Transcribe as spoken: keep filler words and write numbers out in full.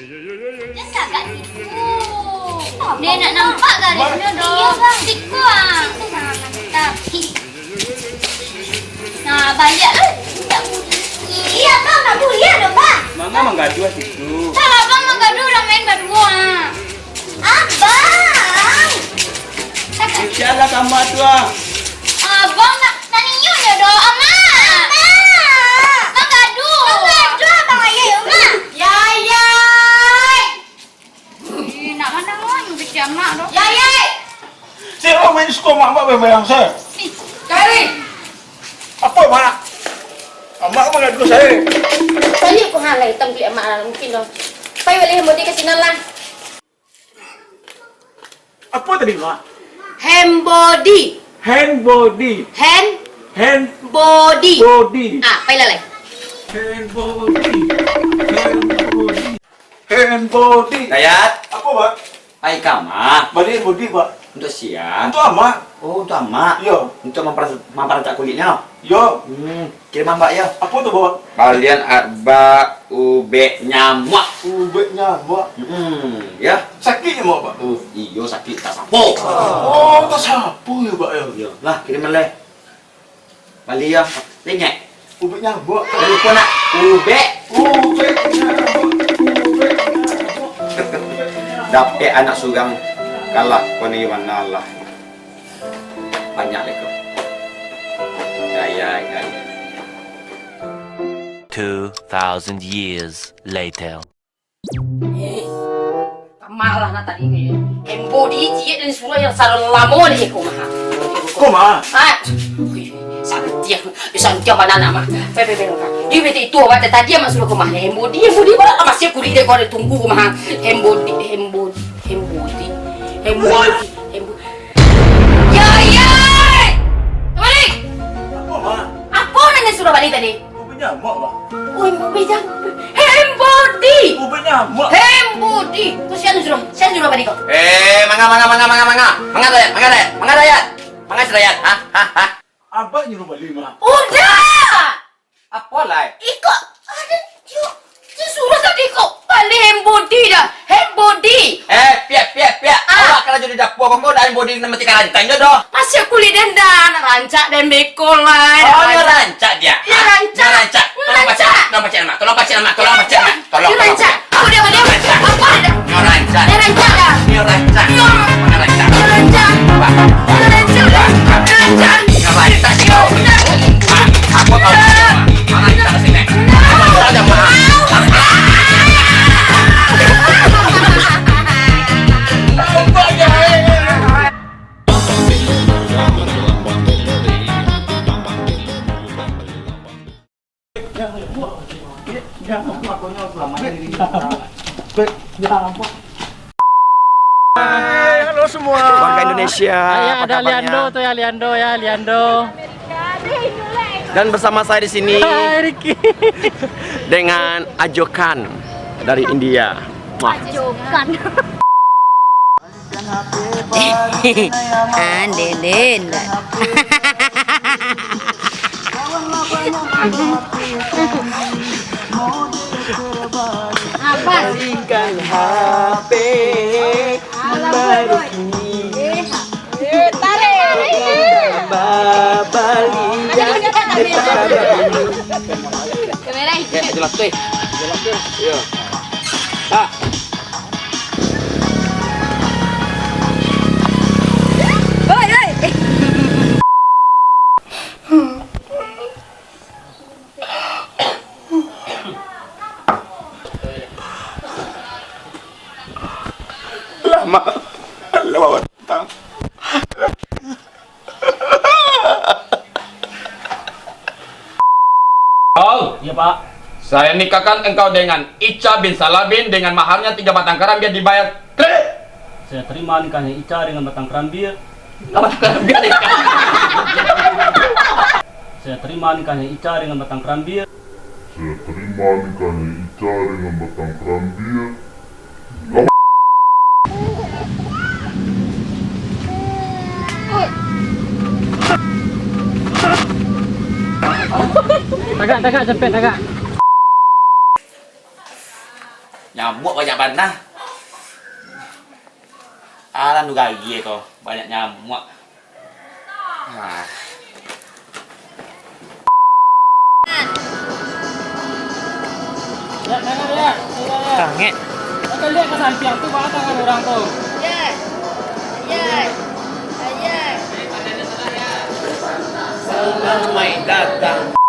Jan tagak situ. Dia nak nampak garisnyo doh. Situ ah. Situ nah, mantap. Nah, baliak lah. Iya, Bang, nak kuliah doh, Bang. Manga manggaduah situ. Salah, Bang, manggaduah urang main baduo ah. Abang. Sialah kama tu ah. Abang nak Naniyo nyo doh, Amak. Amak. Manggaduah. Manggaduah, Abang Ayai, Amak. Yai, Yai. Ih, nak mandanga nyo kecek Amak doh. Yai, Yai. Sia main suko Amak, Amak bayang-bayang se. Ih. Kari. Apo, Mak? Amak manggaduah sae. Tadi aku halai hitam kulik Amak lah, mungkin doh. Pai baliak mode ka sinan lah. Apo tadi, Mak? Hand body. Hand body. Hand Hand body. Body. Ah, pai lah lai. Hand body. Hand body. Hand body. Dayat. Apo, Mak? Pai kama. Baliak hand body, Mak. Untuak sia? Untuak Amak. Oh, untuak Amak. Iyo. Untuak mampar-, mamparancak kuliknyo? Iyo. Hmm. Kirim Amak yo. Apo tu, Bang? Balian Abak ubek nyamuak. Ubek nyamuak? Hmm, yo. Sakik nyamuak, Bang? Uh, iyo, sakik tak sapo. Oh, tak sapo yo, Bang, yo. Yo, lah, kirim lai. Bali yo. Lengek. Ubek nyamuak. Jan lupo nak. Ubek. Ubek nyamuak. Ubek nyamuak. Dapek anak surang kalah, kono iyo mano lah. Banyak leko. Gaya, gaya. Two thousand years later. Eh, kama lah nak tadi ni. Hand body ciek dan surah yang salamo ni ko mah. Ko mah? Ah, ui, santiang, santiang bana nak mah. Pe, pe, pe, pe. Di bete itu awak tadi amat suruh ko mah. Hand body, hand body, bana masih kulik dek ko ada tunggu ko mah. Hand body, hand body, hand body, hand body, hand body. Yo, yo! Kemari! Apo, Mak? Apo nan suruh bali tadi? Ubek nyamuak, Mak. Ui, ubek nyamuak. Hand body! Ubek nyamuak. Hand body! Tu sia nan suruh, sia nan suruh bali ko? Eh, manga, manga, manga, manga, manga. Manga dayat, manga dayat, manga dayat. Manga dayat. Hah? Hah? Hah? Abak nyuruh bali, Mak. Udah! Apo lai? Iko, aduh, yo, yo suruh tadi ko bali hand body dah, hand body. Eh, piak, piak, piak. Ah. Awak karajo di dapua, kok ndak hand body nan mati karancang jo doh. Masih kulik den dah, nak rancak den beko lai. Oh, nak rancak dia? Yo, rancak. Nak rancak. Tolong pacik, tolong pacik, Mak. Tolong pacik, Mak. Tolong pacik, Mak. Tolong, tolong. Rancak. Apa dia, apa dia? Apa dia? Nyo rancak. Nyo rancak. Nyo rancak. Nyo rancak. Nyo rancak. Nyo rancak. Nyo rancak. Nyo rancak. Nyo rancak. Nyo rancak. Aku tahu. Nyo rancak sini. Aku tahu dah, Mak. Halo semua. Warga Indonesia, ya, apa ada kabarnya? Aliando tuh ya, Aliando ya, Aliando. Dan bersama saya di sini Hai, Ricky. Dengan Ajokan dari India. Wah. Ajokan. Ah, deh, deh, ndak. Apa? Balikan H P baru kini. Eh, tarik. Tambah balian. Kamera itu. Ya, jelas tuh. Jelas tuh. Iya. Tak. Oi, oi. Lama, lama batang. Paul. Iya, Pak. Saya nikahkan engkau dengan Ica bin Salabin dengan maharnya tiga batang karambia dibayar kredit. Saya terima nikahnya Ica dengan batang karambia. Batang karambia nikah. Saya terima nikahnya Ica dengan batang karambia. Saya terima nikahnya Ica dengan batang karambia. Tagak, tagak, cepet, tagak. Nyamuak banyak bana. Alah, nu gagie ko, banyak nyamuak. Ah. Liek, liek, liek. Tangek. Kau liek ka sampiang tu, baa tangan urang tu. Liek. Liek. Liek. Selamat datang.